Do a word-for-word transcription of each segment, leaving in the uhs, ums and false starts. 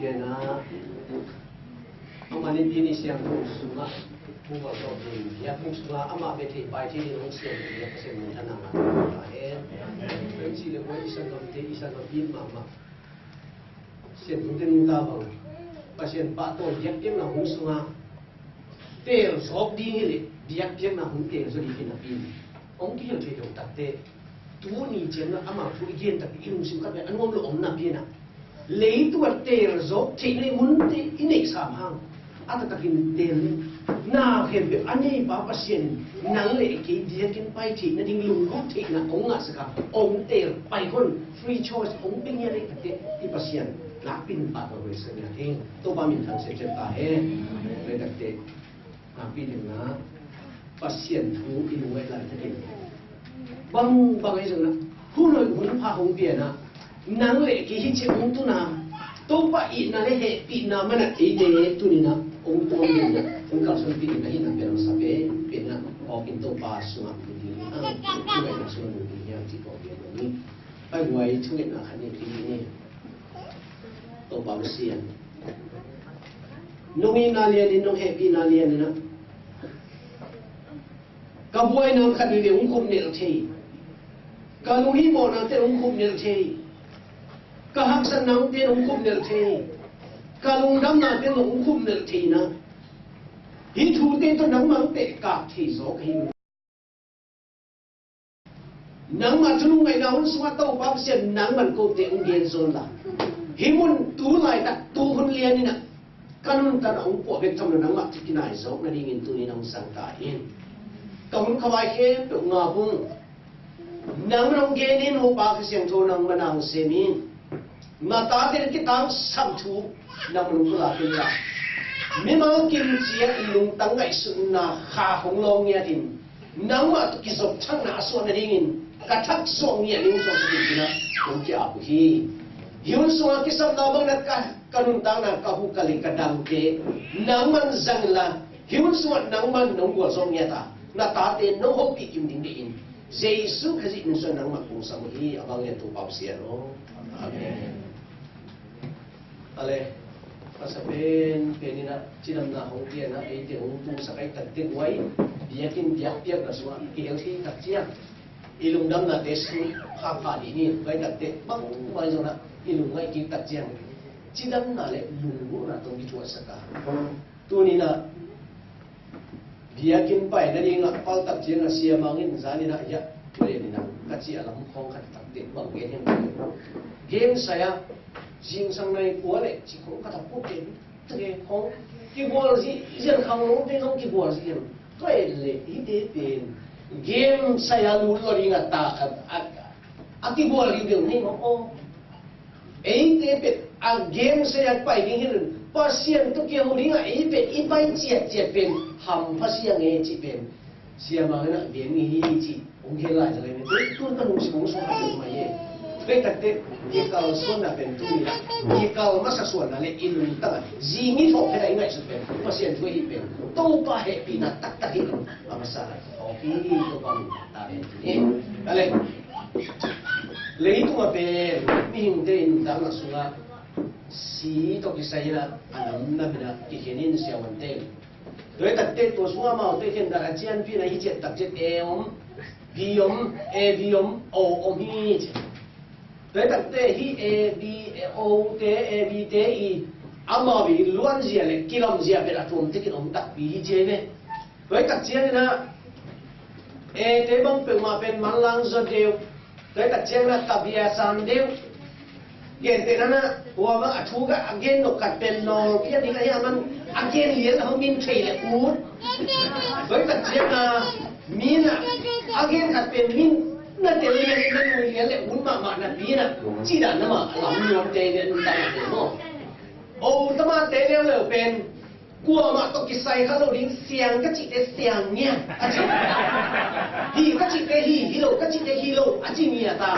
Ena, amah nipi ni siangtho sungah, Bubaw Tawh Ding biakbuk sungah amah bia thei pai thei ding hong siam biak Pasian min thang na ngah ta hen. Kan cih leh i sanggamte, i sanggampi mahmah, siangthote nungta bang, Pasian pahtawi biakpiakna hong sungah teel zawk ding hi leh, biakpiakna hong teel zaw ding hi napi in hong kihel thei lo takteh, tuni ciangin ama thu i gen takteh i lungsim khat pen a nuam lo om napi in ah, leitung a teel zawk theihna i munte i neih sam hang, a taktakin teel ni. Na khempeuh a neipa Pasian in nang le kei biakinn pai theih nading lunggulh theihna hong ngahsak a, hong teel pai khol, free choice hong pia ngiat leh takteh, i Pasian nakpi in pahtawi huaisak ngiat hi. Topa min thang semsem ta hen. Leh takteh, nakpi ding na, Pasian thu i lungwaih lai takin, bangbang ahi zongin ah, hun hoih hun pha hong pia in ah, nang le kei hi ciang hong tun a, Topa itna le hehpihna man ah eite tuni in ah hong tuam ding in ah, hong kalsuanpih ding ahihna pen a masa pen pen in ah, awk in Topa sungah mun ding hi hang, Topa sungah mun ding hi hang cih kong gen hi. Pai guai, thungetna khat ni, pi ni. Topa Pasian, nong itna lian in, nong hehpihna lian in ah, ka buaina khat veve hong khupnelh thei, ka lunghihmawhnate hong khupnelh thei, ka haksatnate hong khupnelh thei, ka lungdamnate hong khupnelh thei in ah, hih thute tawh nangmah hong pehkak thei zaw ka hi. Nangmah thu lungngaihna hun sungah Topa Pasian nangman kote hong gen zaw la. Hih mun tu laitak tu hun lian in ah ka nuntakna hong puah bek tham lo, nangmah thu kinai zawk nadingin tuni in hong sang ta in. Ka hun khavai khempeuh ngap ung. Nangman hong gen in, Topa Kha Siangtho nangman a hong sem in. Na tate na kitangsam thu nangman hong pulak in la. Mimal kim ciat lungtang ngaihsutna kha hong lawng ngiat in, nangmah tawh kizop thakna a suah nadingin ka thak suah ngiat ding suaksak in, pi in ah hong ki-ap uh hi. Hih hun sungah kisapna bang in ah ka, ka nuntakna, ka hu, ka lei, ka dangte nangman zang in la, hih hun sungah nangman nong gualzawh ngiat a, na tate nong hopih kim ding deih in, Jesu Khazih min suang nangmah kong sam uh hi. A bang lian Topa Pasian aw. Amen. A leh, a masa pen pen in ah cidamna hong pia in ah, eite hong tungsak ahih takteh guai, biakinn biakpiakna sungah kihel thei tak ciang, i lungdamnate sung phapha dih ni. Guai takteh bangbang zong ah i lungngaih kik tak ciang, cidamna le lunggulhna tawh kithuahsak a, tuni in ah biakinn pai nading ah paltak ciang ah, Sia Mang in zan in ah, hiah, tua lian in ah ka cih a lam khawng khat takteh bang gen hiam? Game sai ah, zingsang nai kua leh cih khawng ka thapuk gen, tua khawng kigual zih, zian khang lawngte zong kigual zih hiam? Tua leh hihte pen game sai ah lut lo ding a ta, a, a, a kigual ding deuh nei mawk aw. Eite pen a game sai a pai ding hi lo in, Pasian tawh kiho ding a ei pen i pai ciatciat pen hampha siang e cih pen Sia Mang in ah gen hi cih hong gen lai zalai mete. Tun ka lungsim hong suak a pen mai e. Tua takteh kikalsuanna pen tuni in ah, kikal masa suanna le i lungtang a zing i thawh phet a i ngaihsut pen Pasian thu ahi pen Topa hehpihna taktak hi lo. A masa a thawh hi, Topa min ta pen hi. Ka leh, leitung a pen mihingte in nuntakna sungah si tawh kisai in ah a namnam in ah kikhen in, siavuante. Tua hi takteh tua sungah amaute khendan a cianpi in ah hi ciat tak ciat, A om, B om, A B om, O om hi ci. Tua hi takteh hih A B, O te, A B te i amau i luanzia le kilamzia pen a tuam tekin om takpi hi ci hi ve. Tua hi tak ciangin ah, A te bang peuhmah pen manlang zaw deuh. Tua hi tak ciangin ah tabia san deuh. Gentehna in ah, hua bang a thu khat a gen nop khat pen nawlpi a ding ahih man a gen lian a hong min thei le ut. Tua hi tak ciangin ah, mi in ah a gen khat pen min na tel lian, na nui lian le ut mahmah napi in ah, cih dan na mah a lam nuamte in ah nuntakna pen maw. O tamate leuleu pen kuamah tawh kisai kha lo ding, siang ka cihte siang ngiat a ci. Hi ka cihte hi, hi lo ka cihte hi lo a ci ngiat a.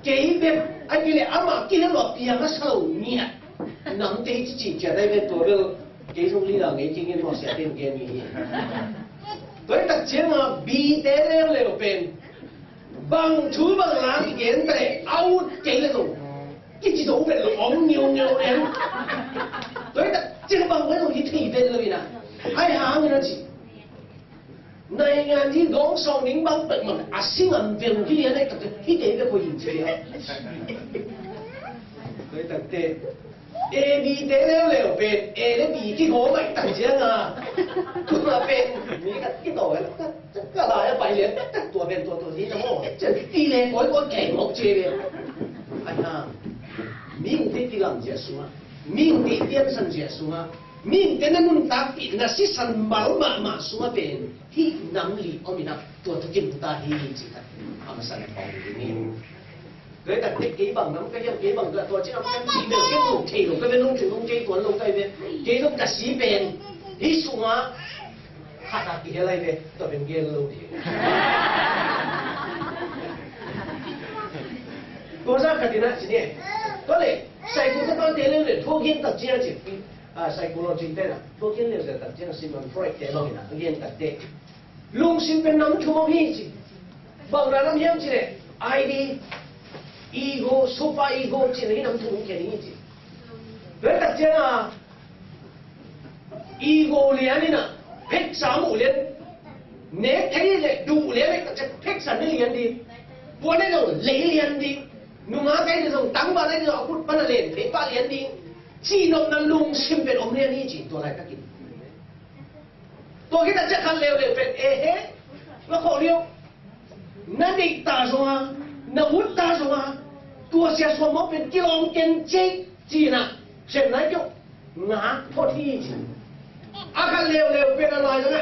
Kei bek a kile amah kile lo a piang a sa lo ngiat. Namte hi ci ci ciat ai ve, tua bel kei zong lila ngei kei ngen maw, siate in gen mi hi. Tua hi tak ciangin ah B te leuleu pen bang thu bang la kigen ta leh a ut kei le zong kici zo vet lo om ngiau ngiau em. Tua hi tak ciang bang vet lo hi thei vet lo hi na. Ai hang na ci. Nai ngan hi gong song ning bang pek mang a sing am vel hi lian ai tak hi te vet ko yin ci ya. Tua hi tak te. A B te leuleu pen A le B kigawm mah tak ciang a, tua pen mi khat kitawh kan, ka lai a pai lian tak tak tua pen tua tua hi na maw. Ciang ti le koi koi kei mawk cia pen. Ai ha, mihingte kilamzia sungah, mihingte piansanzia sungah, mihingte na nuntakpih na sisan mal mahmah sungah pen hih nam li om in ah tua thukim ta hi ci tak a masa na pau ding hi. Tua hi tak teh kei bang nam ka hiam, kei bang ka tua ci nam ka hi bel kei nung thei lo ka ve, nung thei nung kei tuan lo ka hi ve. Kei nung ka si pen hih sungah khat a kihel lai ve, tua pen gel lo ding. Tua zah ka ding a ci ni. Tua leh psycho te pang te leu leh thuak gen tak ciang ci. A, psychology te na thuak gen leu leh tak ciang Sigmund Freud te bang in a gen tak teh lungsim pen nam thum om hi ci. Bang na nam hiam ci leh I D, ego, super ego ci na hi nam thum om khen hi ci. Tua tak ciang a ego lian in a pheksa muh lian, nek thei leh duh lian, pheksa ne lian ding, puan ne zong lei lian ding, nungak ai ne zong tangval ai ne zong a khut pan a len phei pah lian ding, cihnopna lungsim pen om lian hi ci tua laitakin. Tua khit a ciah khat leuleu pen, ehe, na khawh liau. Na deih ta zong a, na ut ta zong a, tua sia suam mawk pen kilawm ken cei, ci-in ah, sem nai kiau, ngak phot hi ci. A khat leuleu pen a lai zong a,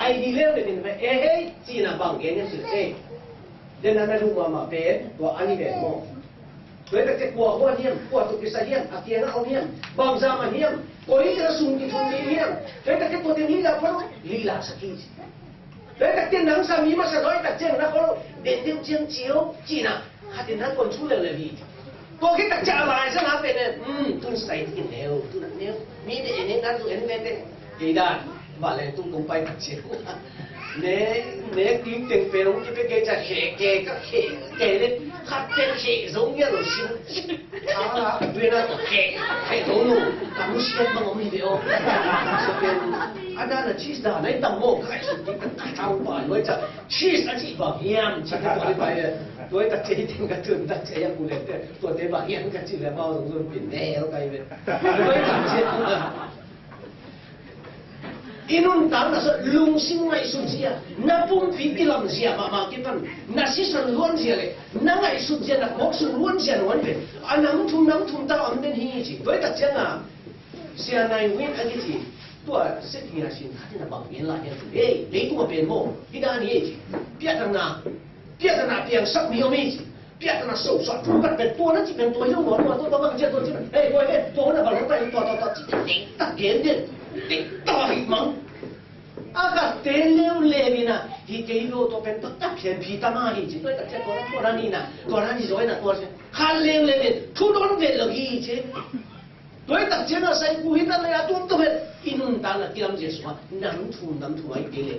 I D leuleu pen, ehe, ci-in ah bang gen hiam ci, eh. Den a na duh mahmah pen, tua a ni pen maw. Tua hi tak ciah kua huan hiam, kua tawh kisai hiam, a kiangah om hiam, bangzah mah hiam, koi a sung kithum ding hiam. Tua hi tak ciah tuate mi lak phot uh, lih laksak hi ci. Tua hi tak ciah nang sa mi masa tua hi tak ciah na khol uh, den deuh ciang ci uh, ci-in ah, khat in na kon thu leuleu hi. Tua hi tak ciah a lai sa na pen, um, tun sai ding neu, tun neu, mi ne en en na tu en ve te. Kei dan, vale tu kong pai tak ciang. Ne, ne kim teng pen hong kipia kei ciang kheh kei ka kheh kei le, khat pen kheh zong ngiat lo sim. Ala, a tuina kheh, kheh zong lo. Ka mu siat bang om hi ve aw. Siat pen, a dan a cheese dan, nai tam maw, ka kheh suk kei ka thau pai lo ciang. Cheese a cih bang hiam, ci ka tua hi pai ve. Tua hi tak ciang hi teng ka tun tak ciang a ku le te. Tuate bang hiam ka cih le mau zong zong pin ne, lo kai ve. Tua hi tak ciang. I nuntakna sung lungsim ngaihsutzia, na pumpi kilamzia mahmah kipan, na sisan luanzia le na ngaihsutzia, na khawksung luanzia nuam pen a nam thum nam thum ta om den hi ci. Tua hi tak ciang a Sia Nai Win a kici tua sik hi a sin khat in a bang gen lai hiam ci. Hei, leitung a pen maw, hi dan hi ci. Piahtana, piahtana piangsak mi om hi ci. Piahtana sosot thu kat pen tua na ci pen tua hi lo maw, tua tua bang ci a tua ci pen. Hei, tua hi tua na bang tua tua tua ci pen. Tek tak gen den. Tek tak hi mang. A ka te leuleu in a hi kei lo tua pen tua tak hian phi ta ma hi ci tua tak ci a tua na tua na ni na tua na ni zoi na tua ci. Kha leuleu in thu don vet lo hi ci. Tua hi tak ciang a sai ku hi ta le a tuamtuam hi. I nuntakna kilamzia sungah nam thum nam thum ai te le.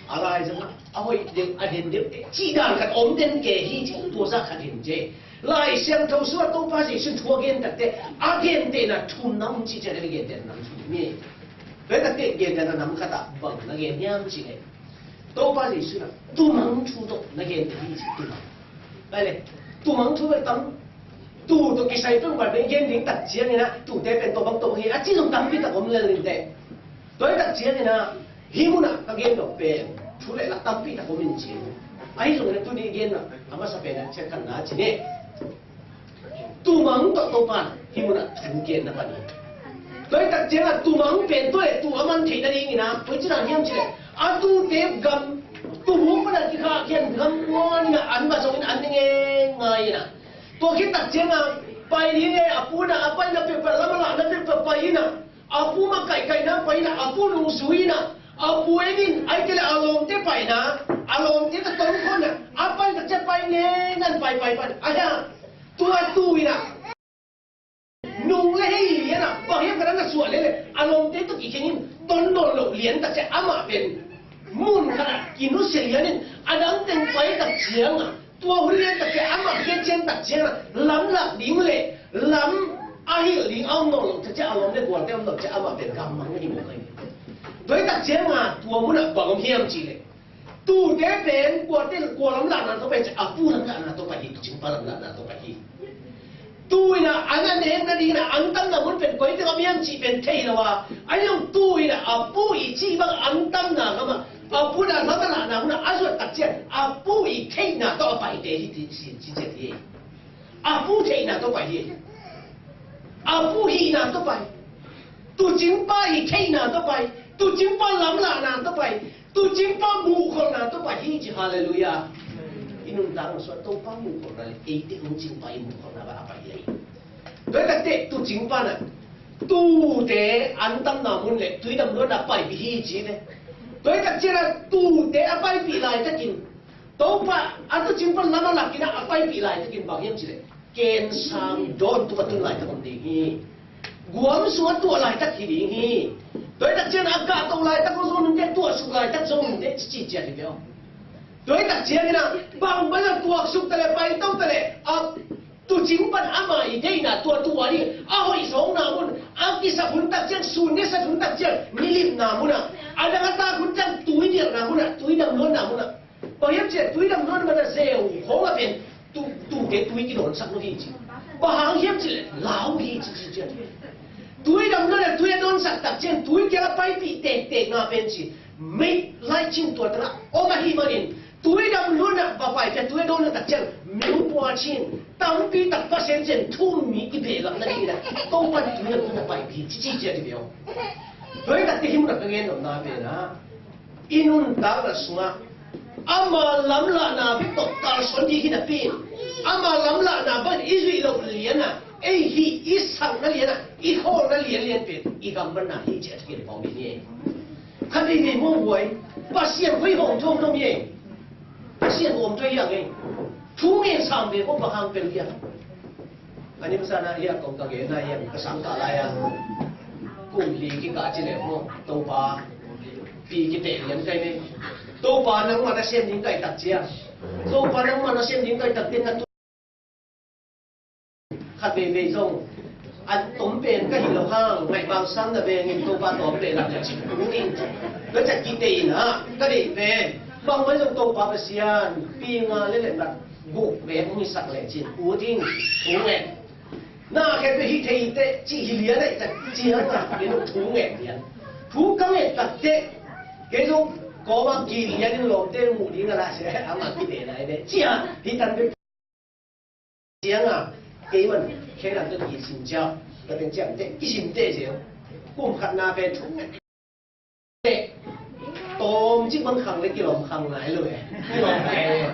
A lai zong a hoih deuh a den deuh te cih dan khat om den ke hi ci tua zah khat hi ci. Lai Siangtho sungah Topa Jesuh thu a gen tak te a gentehna thum nam ci ciang a gentehna nam thum hi. Tua hi tak te gentehna nam khat ah bang na gen hiam ci le. Topa Jesuh in a tumang thu tawh na gen ding hi ci, tumang. Bai le, tumang thu bai tam, tu tawh kisai peuhmah bai gen ding tak ciangin a, tute pen tua bang tawh hi, a ci zong tampi tak om lel in teh. Tua hi tak ciangin a, hih munah ka gen dawh pen, thu le la tampi tak om in ci. Ahi zongin a tuni gen a, a masa pen a ciah kan na ci ni. Tumang tawh Topa in hih munah thu gen na pan hi. Tua hi tak ciangah tumang pen tua le tu a man theih nadingin a, koi ci dan hiam ci leh, a tute gam, tubuk pan a kikhah khian gam muan in a an mah zongin an ne ngeingai in a. Tua khit tak ciangah pai ding e, a pu in a, a paina peuhpeuh lam a lahna peuhpeuh pai in a. A pu makaihkaihna paina, a pu nungzuina, a pu en in, ahih kei leh a lawmte paina, a lawmte tawh tongkhawmna, a paina ciah pai ngen nan pai pai pan. Ahia, tua tu in a, nung le hei lian a, bang hiam khat a na suah lel leh, a lawmte tawh kikheng in, ton dawn loh lian tak ciah amah pen mun khat ah kinusia lian in, a dang teng pai tak ciang a, tua hun lian tak ciah amah khia cian tak ciang a, lamlak ding leh, Lam a hilh ding a om nawn loh ciang, a lawm le gualte om nawn ciang, amah pen gammang a hi mawk ahi. Tua hi tak ciangin tua munah bang om hiam cih leh, tute pen gualte, gua lam lahna tawh pai, a pu lam lahna tawh pai hi, tuucingpa lam lahna tawh pai hi. Tu-in ah an a nek nadingin ah an tamna mun pen koi teng om hiam cih pen thei lo a, ahi zong tu-in ah a pu i cih bang an tamna lamah, a pu in ah lam a lahna munah a zuat tak ciang a pu i theihna tawh a paite hi, ci, ci, ci, ci hi. A pu theihna tawh pai hi. A pu hihna tawh pai. Tuucingpa i theihna tawh pai. Tuucingpa lamlahna tawh pai. Tuucingpa muhkholhna tawh pai hi ci. Halleluiah. I nuntakna sungah Topa muhkholhna le eite hong cingpa i muhkholhna bang a pai hi. Tua hi tak teh tuucingpa in ah tute an tamna mun le tuidam luatna paipih hi ci ve. Tua hi tak ciangin ah tute a paipih laitakin Topa, a tuucingpa lam a lakin ah a paipih laitakin bang hiam cih leh, kensang dawn tung a tun laitak om ding hi. Guam sung a tuah laitak hi ding hi. Tua hi tak ciangin a kahto laitak zong om ding, tuah suk laitak zong om ding, ci ciat hi ve aw. Tua hi tak ciangin ah bang, bang a tuak suk ta leh, paito ta leh, a tuucingpa in ama i deihna tua tuah ding, a hoih zawkna mun, a kisap hun tak ciang, sun ne sat hun tak ciang, milimna munah, a dang a tak hun ciang, tui dirna munah, tuidam luatna munah. Bang hiam cih leh tuidam luatna munah zeu khawng ah pen tu, tute tui kidawnsak lo hi ci. Bang hang hiam cih leh lau hi ci, ci, ci. Tuidam luatna tui a dawnsak tak ciang tui kiang a paipih tektek nga pen ci. Mei laih cin tua tengah om ahih manin tuidam luatna va paipih a tui a dawnna tak ciang miu pua cin tampi tak Pasian cin thum mi kibehlap nadingin ah Topa in tuidam luatna paipih ci, ci ciat hi ve aw. Tua hi tak teh hih munah ka gen nopna pen ah i nuntakna sungah ama lamlahna bek tawh kalsuan ding hi napi in, ama lamlahna bangin i zuih loh lianah, ei hih i sakna lianah, i khawlna lianlian pen i gambanna hi ci a thugen pawng ding hi. Khat veivei mawh buai, Pasian hoih hawm thawm thawm hi. Pasian hawm thawm hi ang ei. Thu ngen sam ve maw, bang hang pel hi ang. A nim sana hi a kong ka genna hi a, ka sang kah lai a, kum li kikah ci leh maw, Topa, pi kiteh lian kai ve. Topa nangmah na sem ding kai tak cia. Topa nangmah na sem ding kai tak, ten na tu. Khat veivei zong a tom pen ka hi lo hang, ngaih bang sang na vengin Topa tom pen lam na cih tung in. Ka cia kiteh in ah ka deih pen bangmah zong Topa Pasian, pi nga le le mat guk ve hong hisak leh cin ut in, thu ngen. Na khe pe hi thei teh cih hi lian ahi tak ciang a, min thu ngen lian. Thu ka ngen tak teh kei zong kawma ki lian in lawmte muh ding a la sia, ama kiteh nai ve cia hi tan pe. Ciang a, kei man khe lam teh kisim cia, ka teng ciang teh kisim teh cia. Kum khatna pen thu ngen teh, tawm cik bang khang le kilawm khang nai lo e. Kilawm nai e.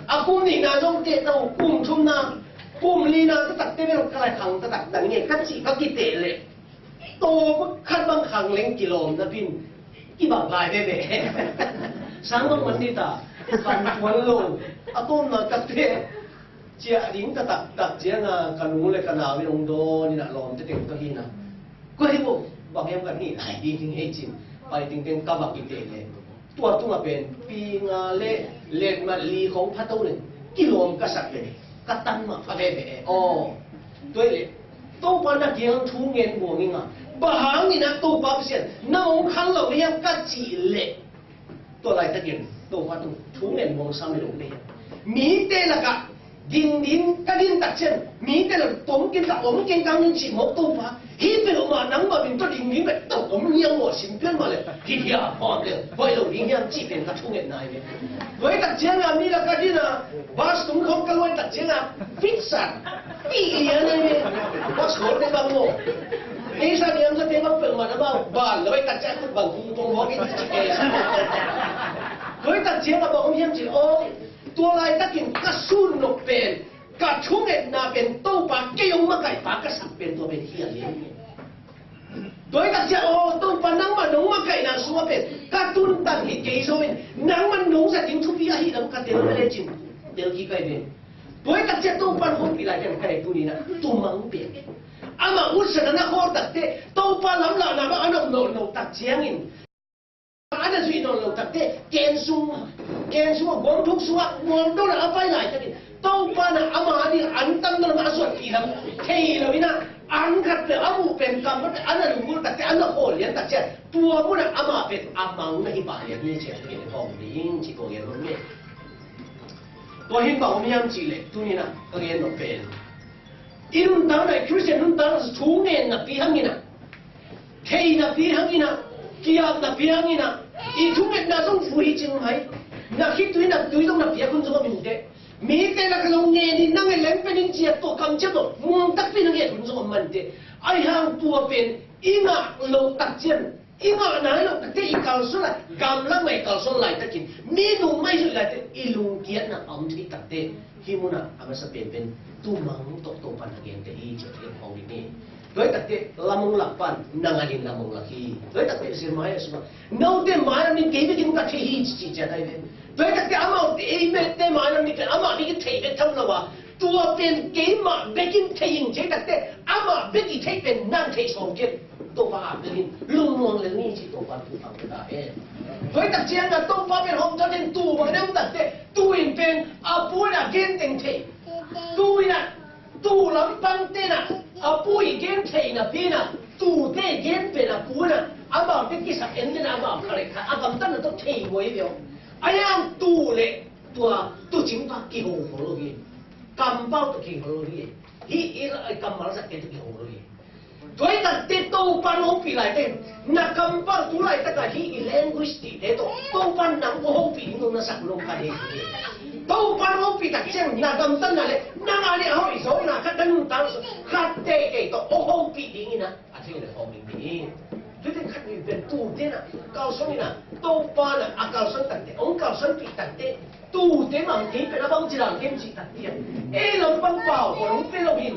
A kum nihna zong teh to, kum thumna, kum lina taktak teh bel ka lai khang taktak dan nge ka cih ka kiteh leh, tawm khat bang khang leng kilawm napi in kibang lai veve. Sang bang man ni ta, khang tuan lo. A tawmna tak teh ciah ding ka taktak ciang a, ka nu le ka nau in hong dawn in a, lawmte teng tawh hi in a, kua hi bo, bang hiam ka hih lai ding hi ngei cin, pai tingteng ka va kiteh leh, tua tungah pen pi nga le letmat li khong pha to leng kilawm ka sak leh, ka tan mah pha veve e aw. Tua hi leh Topa na kiang thu ngen buang ing a, bang hangin a Topa Pasian na hong khang lo hiam ka cih leh, tua laitakin Topa tung thu ngen muang sam hi lo hi. Mite lakah din din ka din tak ciang, mite lak tom kei ka om kei ka ngin cih mawk Topa, hih peuhmah nangmah min tawh din din bek tawh om niang maw, sim pian mah leh, hih hiam, hawm leh hoih lo ding hiam cih pen ka thungetna hi ve. Tua hi tak ciangin mi lakah din a, bus tung khawng ka luai tak ciangin, fitsak. Ih, lian ahi ve. Pastor te bang maw, ei sa niam sa te bang peuhmah na bang ban lo, ei tak ciang khut bang kung pong mawk in ci kei sa. Tua hi tak ciang a bang om hiam cih leh, aw, tua laitakin ka sun nop pen, ka thungetna pen Topa kei hong makaihpa ka sak pen tua pen hi a lian hi. Tua hi tak ciang, aw, Topa nangmah nong makaihna sungah pen ka tuntan hi kei zo in, nangmah nong zat ding thupi ahih lam ka tel lecin, tel kik ahi ve. Tua hi tak ciang Topa in hopih lai hiam ka leh tuni in a tumang pen, amah utsan a na khawl tak teh, Topa lamlahna bang a na om nawnlo tak ciangin, a na zuih nawnlo tak teh, ken sung, ken sungah, guam thuk sungah, guam dona a pai laitakin, Topa in ah ama ading an tamna lam a zuat kik lam thei lo in ah, an khat peuh a muh pen, kam khat peuh a na lunggulh tak ciang, a na khawl lian tak ciang, tua mun ah amah pen a mang na hi pah lian hi ci-a ka gen khawm ding ci tua gen nuam hi. Tua hi in bang om hiam cih leh tuni in ah ka gen nop pen, i nuntakna, i Khristian nuntakna thu ngen napi hangin ah, thei napi hangin ah, ki-ap napi hangin ah, i thungetna zong thu hi cing om hi. Na khitui na tui zong na piak hun zong om hi inteh. Mite na ka zong ngen in, na ngen leng pen in ci-a tua kamciam zong muang takpi na ngen hun zong om mah inteh. Ahi hang tua pen i ngah loh tak ciang, i ngah nai loh tak teh i kalsuan lai, gamlak mah i kalsuan laitakin, mi nung mah i zuih lai teh i lungkiatna a om thei tak teh, hih munah a masa penpen tumang tawh Topa in a gente hi ci-a gen khawm ding hi. Tua hi tak teh lam hong lak pan nang ading lam hong lak hi. Tua hi tak teh Jeremiah sungah, note mailam in kei bekin ka thei hi ci, ci ciat ahi ve. Tua hi tak teh amaute, eimete mailam in pen amah bekin thei bek tham lo a, tua pen keimah bekin thei ing ci hi tak teh, amah bek i theih pen nang theih sawm kei. Topa a pen in lungmuang lel ni ci, Topa thu pang ka ta hen. Tua hi tak ciang a Topa pen hong tat in tu bang deuh tak teh, tu in pen a pu in a gen teng thei. Tu in a, tu lampang ten a, a pu i gen thei napi in a, tute gen pen a pu in a, amau te kisap en den a, amau kha le kha a gamtatna tawh thei huai ve aw. A yang tu le tua tuucing pa kiho khol lo hi. Kampau tawh kiho lo hi. Hih i kammal zat te tawh kiho lo hi. Tua hi tak teh Topa in hong pih lai teh, na kampau tu laitak a hih i language tihte tawh Topa in nang hong pih ding zong na sak lo kha hi. Topa in hong pih tak ciang na gamtatna le nang a ding a hoih zawkna khat, na nuntak khat teitei tawh hong pih ding in a, a thei le hong ding hi. Tua teng khat ni pen tute in a kalsuan in a, Topa in a kalsuan tak teh, hong kalsuanpih tak teh, tute mah kei pen a bang ci dan kei cih tak ciang, ei lampang pau hong pia lo hi,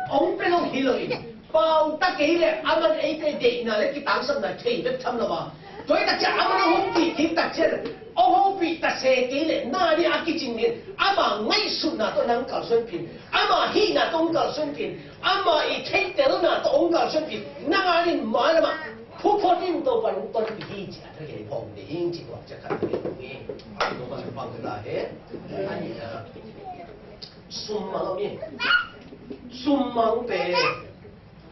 hong pia lo hi lo hi. Pau ta kei leh aman eite deihna le kitangsapna thei bek tham lo a, tua hi tak ciang aman a hong pih kik tak ciang, hong hong pih ta se kei leh na ding a kicing ding, ama ngaihsutna tawh nang kalsuanpih in, ama hihna tawh hong kalsuanpih in, ama i theihtelna tawh hong kalsuanpih in, nang a ding mailam ah phuphot in Topa in hong tonpih hi ci-a ka gen khawm ding ci tua ciang khat ka gen hi. Topa in hong pang ka ta hen. A nihna, sum mang om hi. Sum mang pen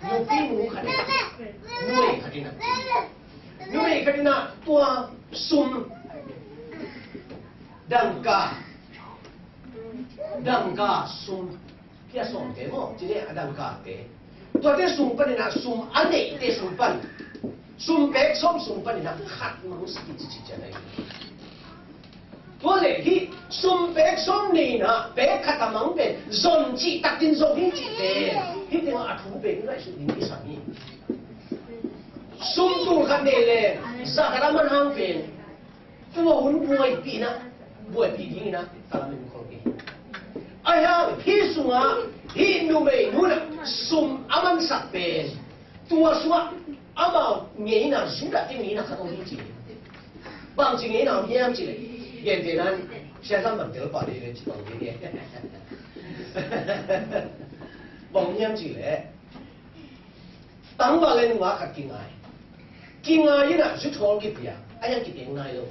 nupi nu khat in a, numei khat in a, numei khat in a tua sum, dangka, dangka sum, pia sawmte maw, ci ni a, dangkate. Tuate sung panin a, sum a neihte sung pan, sum pek sawm sung panin a khat mangsak hi ci, ci ciat ahi. Tua leh hih sum pek sawm nei in a, pek khat a mang pen zon cih takin zong hi cihte, hih tengah a thu pen i ngaihsut ding kisam hi. Sum tul khat nei leh za khat a man hang pen tua hun buaipih in a, buaipih ding in a, a lam in khol kei. Ahi hang hih sungah hih numei nu in a sum a mansak pen, tua sungah amau ngeina, Judah te ngeina khat om hi ci. Bangci ngeina om hiam cih leh, gentehna in Sia Zam Bang tel pah ding hi ci bang ding hi. Bang hiam cih leh, tangval le nungak khat kingai. Kingai in a zuthawl kipia, a yang kiteng nai lo.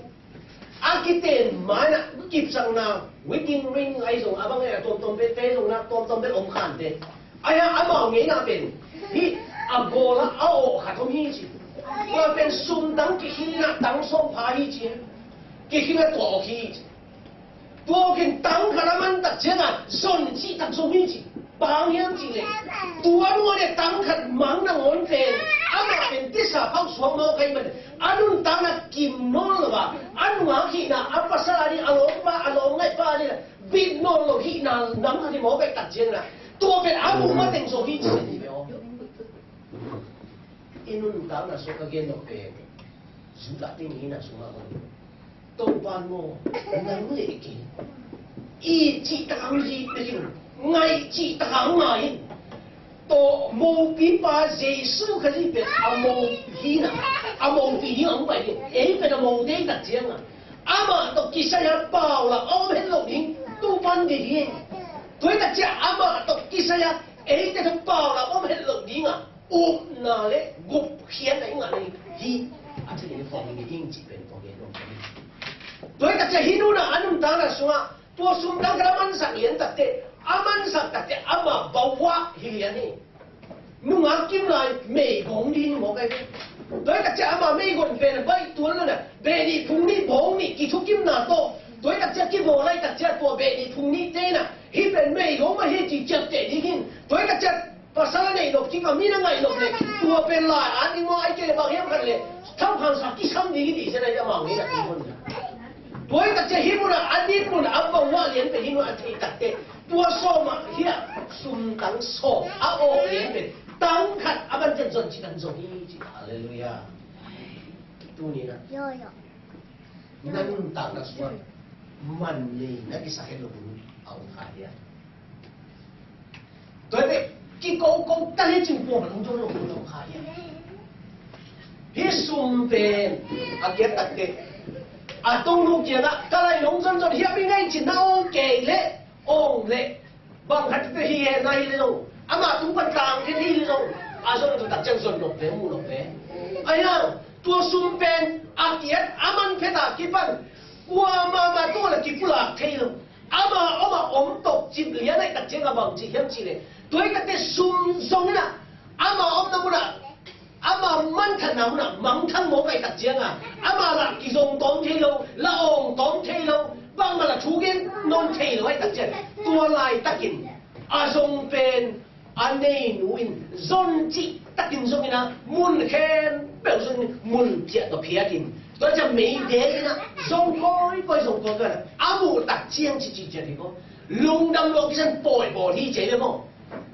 A kiten ma in a kipsakna wedding ring ahi zong, a bang e a tuamtuam bel, te zong na tuamtuam bel om khante. Ahi a, amau ngeina pen hih a gawl a a awh khat om hi ci. Tua pen sum dang kikhil in a tang sawm pha hi ci. Kikhil a tua awk hi ci. Tua awk in tang khat a man tak ciangin zon cih tak zong hi ci. Bang hang hiam cih leh, tua nung a ding tang khat mang nangawn pen, amah pen tisa phauh suak mawk ahih manin a nuntakna kim nawn lo a, a nungak hihna, a pasal a ding, a lawmpa, a lawmngaihpa a ding bit nawn lo hihna nam khat hi mawk ahih tak ciangin a, tua pen a muh mateng zong hi ci hi ve aw. I nuntakna sung ka gen nop pen, Judah te ngeina sungah bang, Topa in maw, nang le kei i cihtak a hong it bek in, ngaih cihtak a hong ngai in. Tua mopipa Jesu Khazih pen a mo hi in a, a mopi ding a hong pai hi. Ei pen a mote tak ciangin a, amah tawh kisai a paulap a om het loh ding Topa in deih hi. Tua hi tak ciang amah tawh kisai a eite tawh paulap a om het loh ding a upna le gupkhiatna i ngah ding hi. A thei in i khawm ding hi cih pen tua gen nuam ka hi. Tua hi tak ciang hih nu in a, a nuntakna sungah Tua sumtang khat a mansak lian takte, a mansak takte ama bawah hi lian hi. Nungak kim lai meigong ding hi mawk ai ve. Tua hi takciang ama meigong pen a baih tuan lo na, beh nih phung nih bawng nih kithukimna tawh, tua hi takciang kibawl lai takciang tua beh nih phung nihte in ah hih pen meigong mah hi ci ciapteh ding hi. Tua hi takciang pasal a neih nop kik a mi na ngaih nop leh tua pen lai at ding maw, ai kei leh bang hiam khat leh thamphang sa kisam ding hi ti sia na hi amau ngeina tung maw. Tua hi takciang hih munah a din mun a bawah lian pen hih munah a theih takte tua sawm ah hiah sumtang sawm a awk lian pen tang khat a man ciang zon cih kan zong hi ci. Halleluiah. Tuni na na nuntakna sungah man nei na kisak het lo hun a om kha hia? Tua hi teh kikoko ta lecin pua ma nong zon lo hun a om kha hia? Hih sum pen a kiat takte a tongnu kiangah ka lai nong zonzon hiam i ngai cin na ong kei leh ong leh bang khat pe hi he na hi leh zong ama tung pan tang khen hi leh zong a zon tua takciang zon nop ve mu nop ve. Ahi hang tua sum pen a kiat a man phet a kipan kuamah mah tungah leh kipulak thei lo. Ama om a om tawh cip lian ahi takciang a bang ci hiam cih leh tua hi takte sum zong in ah ama omna munah ama manthanna munah mangthang mawk ahi takciang a ama lah kizong tawm thei lo, lah awng tawm thei lo, bangmah lah thu gen nawn thei lo ahi takciang tua laitakin a zong pen a neinu in zon cih takin zong in ah mun khempeuh zong in mun phiat tawh phiatin tua ciang meide in ah zong kawikawi zong kawikawi a muh takciang ci ci ciat hi ko. Lungdam lo kisan pawi bawl hi ci hi ve maw?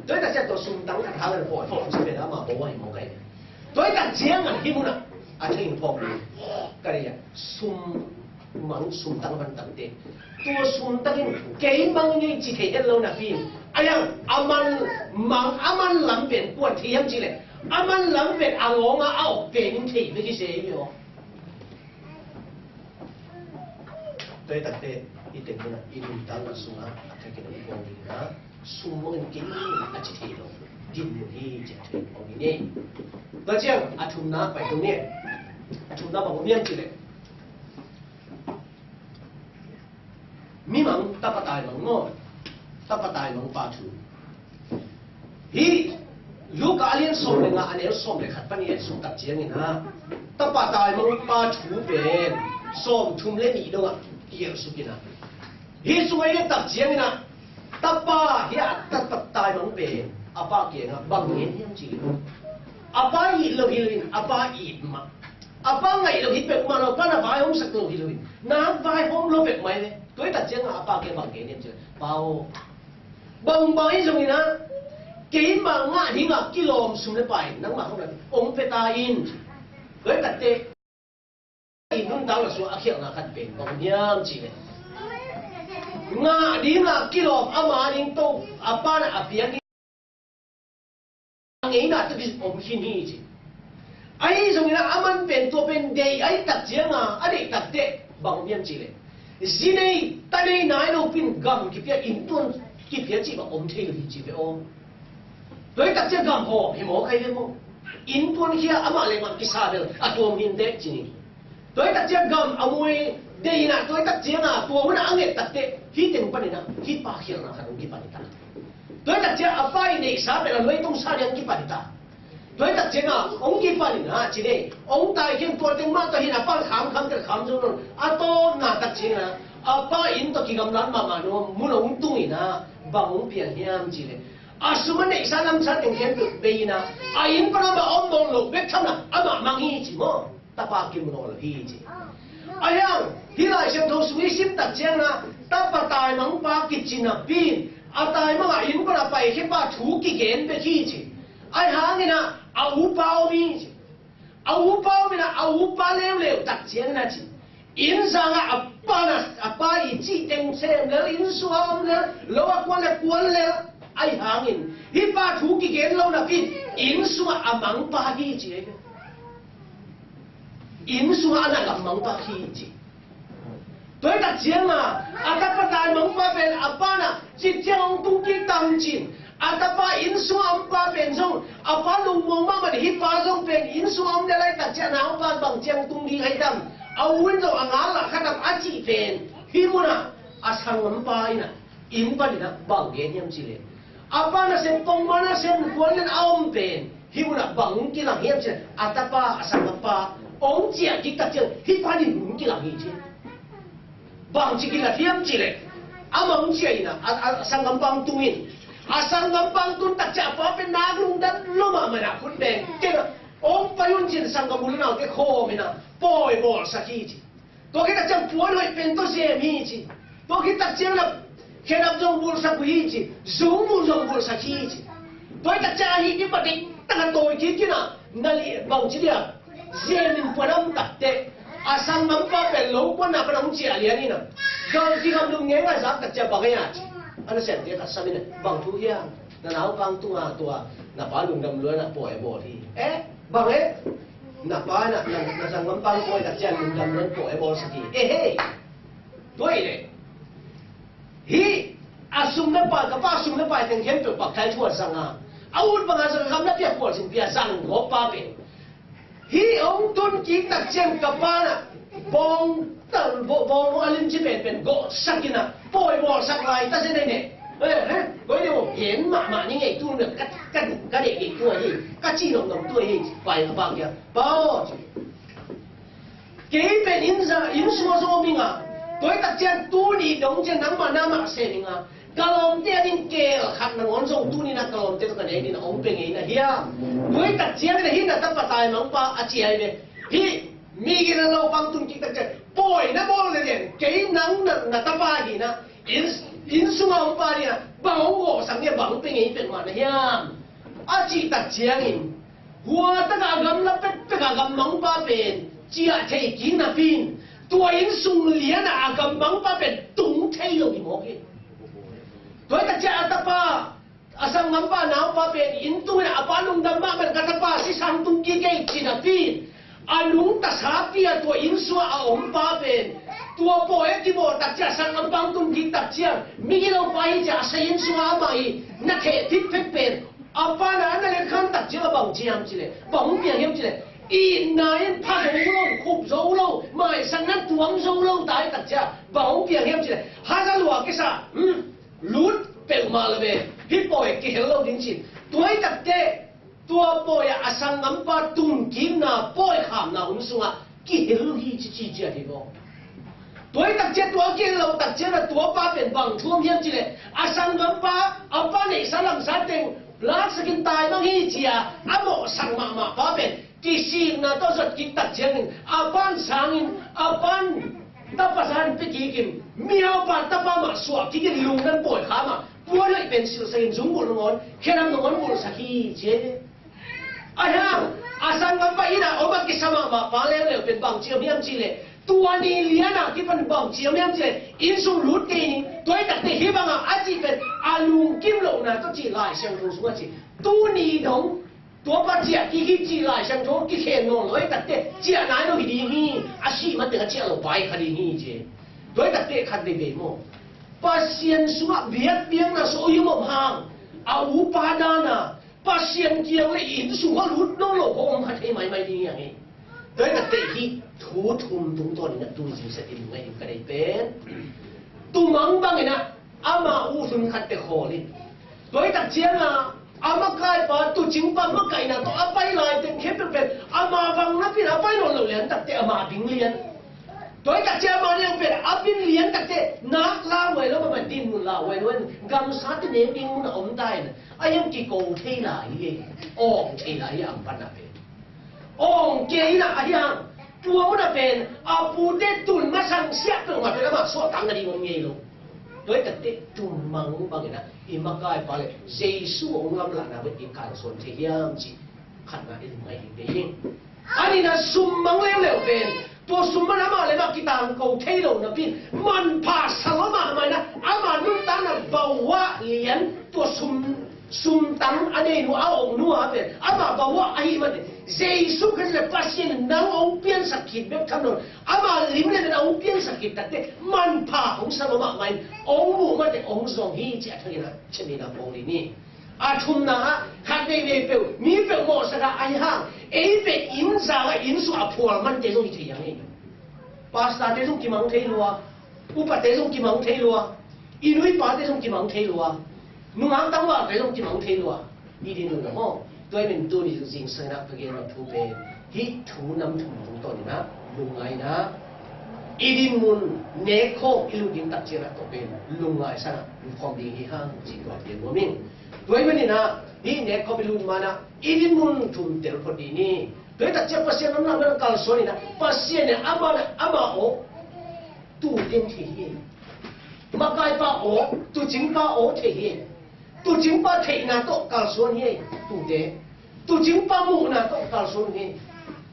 Tua hi takciang tua sumtang khat hang a pawi bawl ci pen ama bawl hi mawk ai. Tua hi takciang a hih munah a thei phawk ding ka ri a sum mang sumtang van tangte tua sumtang in kei mang ngei ci thei en lo napi in a yang a man mang a man lam pen kuan thei hiam cih leh a man lam pen a lawng a a awk pen in thei bek hi se hi aw. Tua hi takte i teng munah i nuntakna sungah a thak in a kuan ding na sum mawngin kei a ci thei lo, dinmun hi ci a thei lo ni. Tua ciang a thumna pai tung ni. A thumna bang om hiam cih leh mimang tapa taimang maw? Tapa taimang pa thu. Hih Luka a lian sawm le nga a neu sawm le khat pan i et suk tak ciangin ah tapa taimang pa thu pen sawm thum le nih dongah i et suk in ah hih sungah i et tak ciangin ah tapa hi a tapa taimang pen a pa kiangah bang ngen hiam cih leh a pa it lo hi lo in a pa it mah a pa ngaih lo hi peuhmah lo a pa na vaihawmsak lo hi lo in na vaihawm lo peuhmah hi ve. Tua hi tak ciangah a pa kiang bang ngen hiam cih leh pa aw Bangbang hi zongin ah keimah ngah dingah kilawm sum le pai nangmah hong ong pia ta in. Tua hi takteh i nuntakna sungah a khialhna khat pen bang hiam cih leh ngah dingah kilawm ama ding to a pa na a piak ding a ngeina tawh kiom khin hi ci. Ahi zongin ah a man pen tua pen deih ahi tak cianga a deih takteh bang om hiam cih leh zi nei ta nei nai lo pin gam kipia inntuan kipia cih bang om thei lo hi ci ve aw. Tua hi tak ciang gam hawm hi maw khai ve maw? Inntuan khia amah le mah kisa bel a tuam hi inteh ci ni. Tua hi tak ciang gam a mui deihna tua hi tak cianga tua hunah a nget takteh hih teng paninah hih pa khialhna khat hong kipan hi ta. Tua hi tak ciang a pa i neihsa pen a luai tongsa ding hong kipan hi ta. Tua hi tak cianga hong kipan inah ci dei hong tai khian tua teng mah tua hin a pa khamkham tel kham zo nawn a tawpna tak cianga a pa inn tua kigamlat mahmah nuam mun hong tung inah bang hong piang hiam ci le a sum a neihsa lamsa teng khempeuh bei inah a inn pan amah a om nawn loh bek thamna amah mang hi ci maw? Tapa kimu nawn lo hi ci. A hiang hih Lai Siangtho sung i sim tak ciangna tapa taimangpa kici napi a taimangah inn pana paikhia pa thu kigen bek hi ci. Ahi hangina a upa om hi ci. A upa omina a upa leuleu tak ciangina ci. Inn zangah a pana a pa i cih teng sem lel inn sungah om lel lo a kuan le kuan lel. Ahi hangin hih pa thu kigen lo napi inn sungah a mangpa hi ci. Inn sungah a na lam mangpa hi ci. Tua hi tak cianga a tapa taimangpa pen a pana cih ciang hong tung kik tam cin a tapa inn sungah ompa pen zong a pa lungmuang mahmah hih pa zong pen inn sungah om le lai tak ciang a na ompa bang ciang tung ding ahi tam a u in zong a ngal lah kha tam a cih pen hih munah A sanggampa in ah, inn panin ah bang gen hiam cih leh, a pa nasem pongman a sem kuan in a om pen hih munah bang kilang hiam cih leh, a tapa a sanggampa hong ciah kik tak ciang hih panin hong kilang hi ci. Bangci kilang hiam cih leh, amah hong ciah in ah, a, a sanggampa hong tung in, a sanggampa hong tun tak ciang a pa pen nak lungdam lua mahmah in ah khut beng kei in ah, hong pai un ci in sanggam u le naute khawm in ah pawi bawlsak hi ci. Tua khit tak ciang puan hoih pen tawh sem hi ci. Tua khit tak ciang na khedap zong bulhsak uh hi ci. Zungbuh zong bulhsak hi ci. Tua khit tak ciang ahi kipat diktak a tawi kik in ah, na li bangci dia, sem in puan a om tak teh, a sanggampa pen lo kuan na pan hong ciah lian in ah, gal kigam lung ngei ngai zak tak ciang bang ei a ci. A nasemte khat sam in ah, bang thu hiam? Na naupa hong tung a, tua na pa lungdam lua in ah pawi a bawl hi. Eh, bang eh? Na pa na, na, na sanggampa hong pawi tak ciang lungdam lua in pawi a bawlsak hi. Eh, hei. Tua hi leh, hih a sum le pai, ka pa sum le pai teng khempeuh baptise thu a zang a, a ut bang a zang, gam na piak khualzin pia zang gawp pa pen, hih hong tun kik tak ciang ka pa na bawng, bawng, bawng a limci penpen gawhsak in ah pawi bawlsak lai ta zen ei ne. Eh, eh, koi deuh hen mahmah ni ngei tu na ka, ka, ka deh kei tua hi, ka ci nongnom tua hi. Pai ka pa kia, pa aw ci. Kei pen inn za, inn sung a zong om ing a, tua hi tak ciang tuni dong ciang nangmah na mah sem ing a, ka lawmte a ding keel khat nangawn zong tuni na ka lawmte tawh ka nek ding a hong pia ngei na hiam? Tua hi tak ciang na hih na tapa taimangpa a ci ai ve. Hih mi gina lo pang tun kik tak ciang pawi na bawl na lian, kei nang na, na tapa hi na, inn, inn sung a hong pa ding a bang hong gawhsak ni a, bang pia ngei pek mah na hiam? A cih tak ciangin, hua takah a gamla pekpek a gammangpa pen ciah thei kik napi in, tua inn sung lianah a gammangpa pen tung thei lo hi mawk hi. Tua hi tak ciah a tapa, a sanggampa naupa pen inn tung in a pa lungdam mahmah, ka tapa sisang tung kik ei ci napi in, a nungta sapi a tua inn sungah a ompa pen, tua pawi a kibawl tak ciah sanggampa tung kik tak ciang, migilo pa hi ciah a sa inn sungah amah hi na theh phikphek pen, a pa na a na let khan tak ciang a bang ci hiam cih leh, bang hong piang hiam cih leh, itna in pha zo lo, khup zo lo, maisak na tuam zo lo ta hi tak ciang bang hong piang hiam cih leh, haza lua kisa, hmm, lut peuhmah lo ve, hih pawi kihel lo ding ci. Tua hi tak teh, tua pawi ah a sanggampa tun kikna pawi khamna hun sungah kihel hi ci ci ciat hi maw? Tua hi tak ciang tua kihel lo tak ciang a tua pa pen bang thu om hiam cih leh, a sanggampa, a pa neihsa lamsa teng laksak in taimang hi ci a, a mawhsak mahmah pa pen kisikna tawh zot kik tak ciangin, a pan sangin, a pan tapa san pia kik in, mihaupa tapa mah suah kik in, lungdam pawi kha mah, puan hoih pen silhsak in, zungbulh nangawn, khedap nangawn bulhsak hi ci. Ahi hang, a sanggampa inn ah om a kisa mahmah pa leuleu pen bang ci hiam cih leh, tua ni lian a kipan bang ci hiam cih leh, inn sung lut kei ning, tua hi tak teh hih bang a a cih pen a lungkim lohna tawh cih Lai Siangtho sungah ci. Tuni dong tua pa ciah kik hi cih Lai Siangtho kikhen nawn lo hi tak teh, ciah nai lo hi ding hi, a sih mateng a ciah lo pa hi kha ding hi ci. Tua hi tak teh khat veivei maw, Pasian sungah biakpiakna suah uh hi om hang, a upa dan a Pasian kiang le inn sung ah lut nawn lo khawng om kha thei maimai ding hi hang hi. Tua hi tak teh hih thu thum tungtawn in a tu zingsak in ngaih in ka deih pen, tumang bangin a ama uh hun khat teh khawl in, tua hi tak ciang a, a makaipa, tuucingpa makaihna tawh a pai lai teng khempeuh pen ama bang napi in a pai nawn lo lian tak teh ama bing lian. Tua hi tak ciang ama lian pen a bing lian tak teh nak lauhuai lo, ama dinmun lauhuai lo in, gamsate nek ding mun a om ta in, a hiam kiko thei lai hi, awng thei lai hi, a ang pan a pen. Awng kei in a ahi hang, tua mun a pen a pute tun masang siah peuhmah pen amah suahtak nading om ngei lo. Tua hi tak teh tumang bangin a i makaipa le Jesu hong lamlahna bek i kalsuan thei hiam cih khatna i lungngaih ding hi. A nihna, sum mang leuleu pen, tua sum man amah le amah kitangko thei lo napi in, manpha sa lua mahmah in a, ama nuntakna bawah lian, tua sum, sumtang a nei nu, a awk nu a pen ama bawah ahih manin, Jesu Khrist le Pasian in nang hong piansak khit bek tham lo, ama lim le pen a hong piansak khit tak teh manpha hong sa lua mahmah in, hong muh mah teh hong zong hi ci a thangin a, ciamina pawng ding hi. A thumna ah, khat veivei peuh, mi peuh mawhsak ah ahi hang, ei pen inn zang ah inn sung a phual mante zong hi thei hiam ei. Pastorte zong kimang thei lua, Upate zong kimang thei lua. I nu i pate zong kimang thei lua. Nungak tangvalte zong kimang thei lua. I din lua maw. Tua ahih manin tuni zingsang in ah ka gen nop thu pen, hih thu nam thum tungtawn in ah lungngai in ah, i dinmun nek khawm i lungkim tak ciang ah, tua pen lungngai sang ah lungkhawm ding hi hang cih tua gen nuam ing. Tua ahih manin ah hih nek khawm i lut ma-in ah i dinmun thum tel phot dih ni. Tua hi tak ciang Pasian lam lam kalsuan in ah, Pasian in ah amah in ah amah aw tuute thei hi. Makaipa aw, tuucingpa aw thei hi. Tuucingpa theihna tawh kalsuan hi. Tuute tuucingpa muhna tawh kalsuan hi.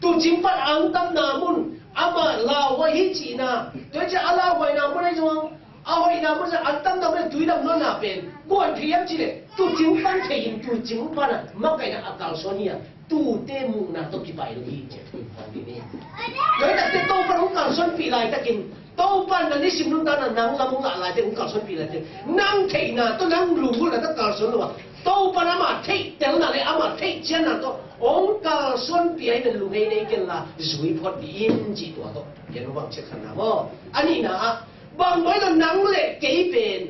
Tuucingpa angtamna mun, amah lauhuai hi cihna, tua hi ciang a lauhuaina mun ahi zong, a hoihna mun zong, angtamna mun, tuidam nawnna pen guan phei hiam cih leh, tuucingpa thei in, tuucingpa na makaihna a kalsuan hi a, tuute muhna tawh kipai lo hi, ci a thu in hong ding hi. Tua hi takteh Topa in hong kalsuanpih laitakin, Topa in na nisim nuntakna nang lam hong lah laitakin, hong kalsuanpih laitakin, nang theihna tawh, nang lunggulhna tawh kalsuan lo a, Topa in amah theihtelna le amah theihcianna tawh hong kalsuanpih ahih manin lunghei nei kenla, zui phot dih in, cih tua tawh gen hong vang ciat khatna maw. A nihna ah, bang mah hi lo, nang le kei pen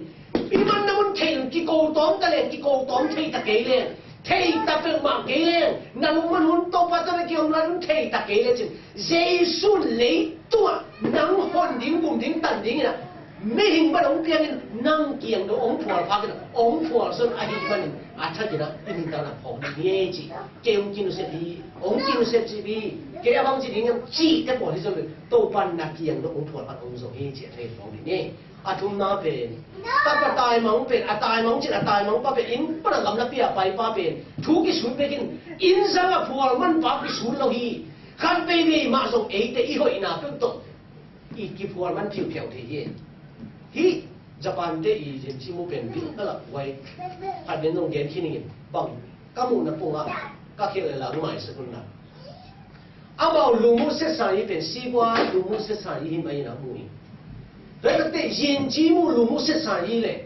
i manna mun theih lo, kiko tawm ta leng, kiko tawm thei ta kei leng, thei ta peuhmah kei leng, na lungman hun Topa tawh na kihong lai hun thei ta kei leng cin, Jesu in leitungah nang hon ding, bum ding, tan ding in ah, mihing pan hong piang in, nang kiang dong hong phual phak in ah, hong phual sawn ahih manin a thak in ah i nuntakna phawk ding hi, ci. Kei hong kinusia hi, hong kinusia ci hi, kei a bang ci ding hiam cihte pawl hi zaw lo, Topa in na kiang dong hong phual phak hong zong hi, ci a thei phawk ding hi. A thumna pen, tapa taimang pen, a taimang cin, a taimang pa pen inn pan a gamlapi a paipa pen thu kisut bekin, inn zang a phual man pa kisut lo hi. Khat veivei mah zong eite i hoihna peuh tawh i kiphual man phiuhphiauh thei hi. Hih Japan te i lianci mu pen bil ka lak huai khat ven zong gen khin ing in, bang ka muhna pungah ka khelh le la, maisak un la. Amau lungmuh setsa hi pen, sibua lungmuh setsa hi hi mai na mu hi. Tua hi takteh, yin ji mu lungmuh setsa hi leh,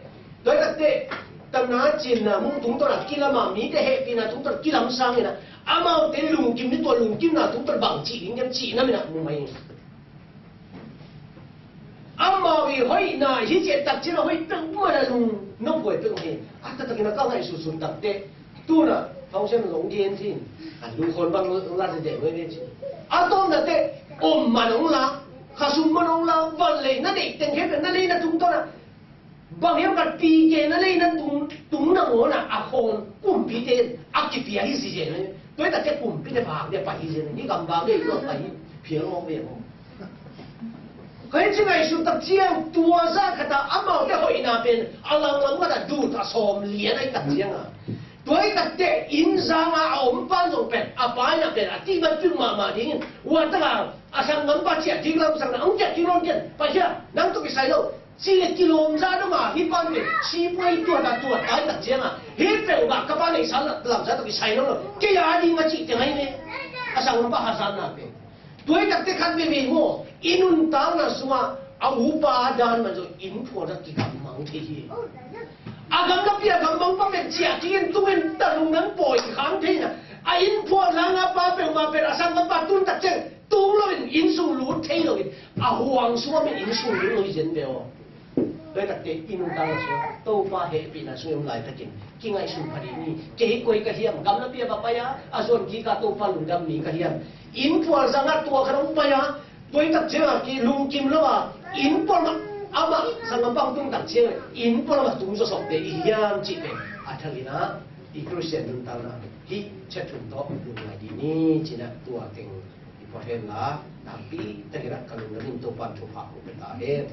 tua hi takteh, tamna cinna mu tungtawn a kilam a, mite hehpihna tungtawn kilam sang in a, amaute lungkim ni, tua lungkimna tungtawn bang cih ding hiam cih nam in a mu mai hi. Amau i hoihna hi ciah tak cin a hoih peuhmah a lung nophuai peuh hi. A taktakin a ka ngaihsutsut takteh, tuna function zong gen cin, a lungkhawn bang la dede mai ve cin. A tawmna teh om man hong la, khasum man hong la, van lei na neih teng khempeuh na lei na tungtawn a, bang hiam khat pike na lei na tung, tung nangawn a, a khawn kumpite in a kipia hi zizen. Tua hi takteh kumpite vang dia pai hi zen, hi gam vang dia i tuak pai hi, phial mawk ve maw. Kei ci ngaihsut tak ciang, tua zah khat a amaute hoihna pen a langlam khat a dut a sawm lian ahi tak ciang a, tua hi takteh inn zang a a om pan zong pen, a pa in a pen a tihbat peuh mahmah dingin, ua tak a a sanggampa ciah kik lam sang na, hong ciah kik lo, hong ciah, pai hia, nang tawh kisai lo. Ci le kilawm zah dong a, hih pan pen sipuai tuat a tuat ahi tak ciang a, hih peuhmah ka pa neihsa lamsang tawh kisai lo lo, kei a ding a cih teng ahi ve. A sanggampa hazatna pen. Tua hi takteh khat veivei maw, i nuntakna sungah a upa dan man zong inn phual a kigammang thei hi. A gamlapi a gammang pa pen ciah kik in, tung in, ta lungdam pawi khang thei na. A inn phual zang a pa peuhmah pen a sanggampa tun tak ciang tung lo in, inn sung lut thei lo in, a huang sungah pen inn sung lut lo hi zen ve aw. Tua hi takteh i nuntakna sungah Topa hehpihna sung i om laitakin kingaihsun pha dih ni. Kei koi ka hiam, gamlapi a va pai a, a zuan kik a Topa lungdam mi ka hiam? Inn phual zang a tua khat hong pai a, tua hi tak ciang a kilungkim lo a, inn phual mah, amah sanggampa hong tung tak ciang a inn phual mah tung zawsawmte i hiam cih pen a thak in a, i Khristian nuntakna hih chet thum tawh lungngai dih ni, ci-in a tua teng i phuah hen la, nakpi takin a ka lungdam in Topa'n thupha hong pia ta hen.